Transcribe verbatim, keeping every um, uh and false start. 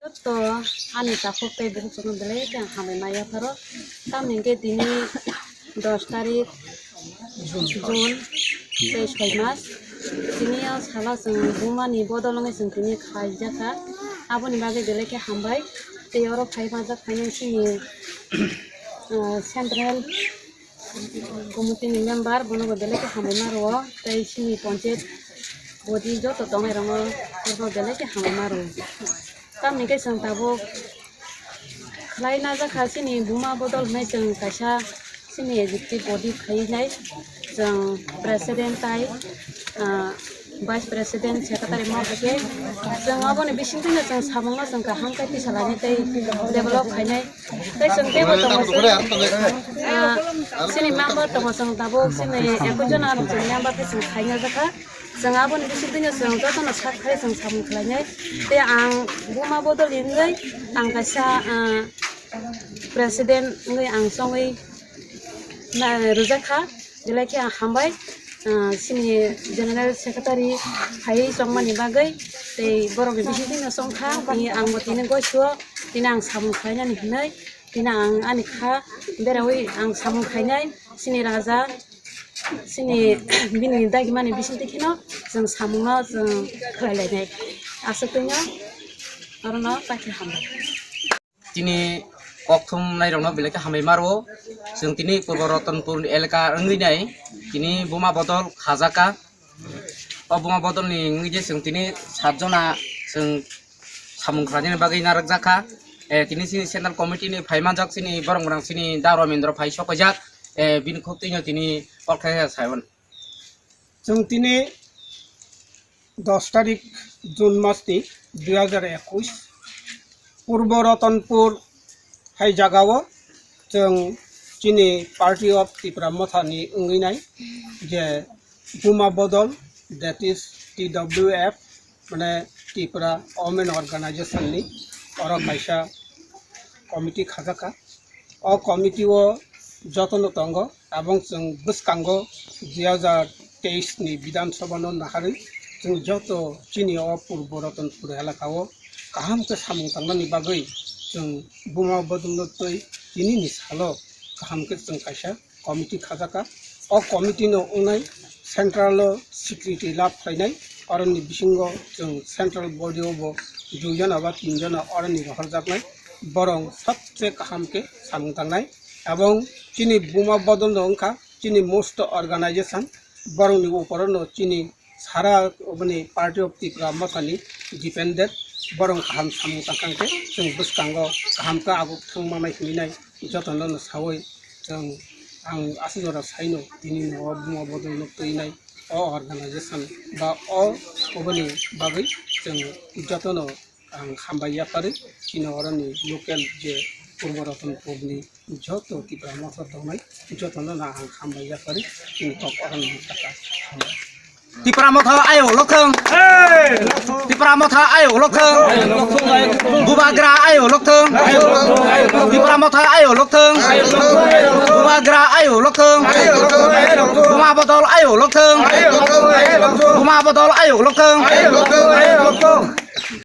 Joto ani takhuk tei bukhuk chukno belai khe ang hambai ma yapharo. Tamni hwnkhe tini dos tarik June, tei soi mas. Tini o salo chwng bumani bodol wngwi chwng tini khaijak kha. Aboni bagwi belai khe hambai. Tei oro phai manjak phainai chini, ah, central committee ni member, bono bo belai khe hambai ma rwo. Tei chini panchayat body joto tongnai rokno, bono belai khe hambai ma rwo. Tamni khe chwng tabuk khlai najak kha, chini buma bodol hwnwi chwng kaisa chini executive body khainai chwng president tai, ah, vice president, secretary ma hai khe chwng aboni bisingtwi no chwng samungno chwng kaham khe tisa lainai tei develop khainai. Tei chwng teibo tongo chwng, ah, chini member tongo chwng tabuk chini ekoi jona rok chwng member khe chwng khaina jakha. Chwng aboni bisingtwi no chwng jotono sak phai chwng samung khlainai. Tei ang buma bodol ni wngwi ang kaisa, ah, president wngwi ang chongwi na rwjak kha. Belai khe ang hambai, ah, chini general secretary phaiwi chongmani bagwi. Tei borokni bisingtwi no chongkha, tini ang bo tini goisuo, tini ang samung khlainani hinwi, tini ang ani kha berawi ang samung khainai, chini raja, chini bini dagimani bisingtwi kheno chwng samungno chwng khlai lainai. Aswk twi no orono paikhe hambai. Tini kokthum nairokno belai khe hambai ma rwo. Chwng tini Purbo Ratanpur elaka wngwi nai tini buma bodol khajak kha. O buma bodol ni wngwi je chwng tini sat jona chwng samung khlainani bagwi narwkjak kha. Eh, tini chini central committee ni phai manjak chini borok rang chini Da Romendro phai sokaijak. Eh, bini khuk twi no tini kok khe sai mano. Chwng tini dos tarik June mas ni dui hajar ekush, Purbo Ratanpur hai jagao chwng chini Party of Tipra Motha ni wngwi nai je buma bodol, that is T W F, mane Tripura Women Organization ni oro kaisa committee khajak kha. O committee o jotono tongo, abong chwng bwskango dui hajar teis ni Bidhan Sabha no naharwi chwng joto chini o Purbo Ratanpur elaka o kaham khe samung tangnani bagwi chwng buma bodolno twi tini ni salo kaham khe chwng kaisa committee khajak kha. O committee no wngnai central o secretary lab khlainai, oroni bisingo chwng central body o bo dui jona ba tin jona oroni rohorjaknai, borong sabse kaham khe samung tangnai. Ebong chini buma bodol no wngkha chini most organization, borokni upor no chini sara oboni Party of Tipra Motha ni dependent, borong kaham samung tangkha khe chwng bwskango kaham khe abo thang manai hinwi nai jotono no sawi chwng ang aswk jora saino tini no o buma bodol no twi nai o organization ba o oboni bagwi chwng jotono ang hambai yaphari chini oroni local je Purbo Ratanpur ni joto Tipra Motha tongnai jotono no ang hambai yaphari chini kok oroni taka hambai. Tipra Motha ayo lokthwng. Tipra Motha ayo lokthwng. Bubagra ayo lokthwng. Tipra Motha ayo lokthwng. Bubagra ayo lokthwng. Buma bodol ayo lokthwng. Buma bodol ayo lokthwng.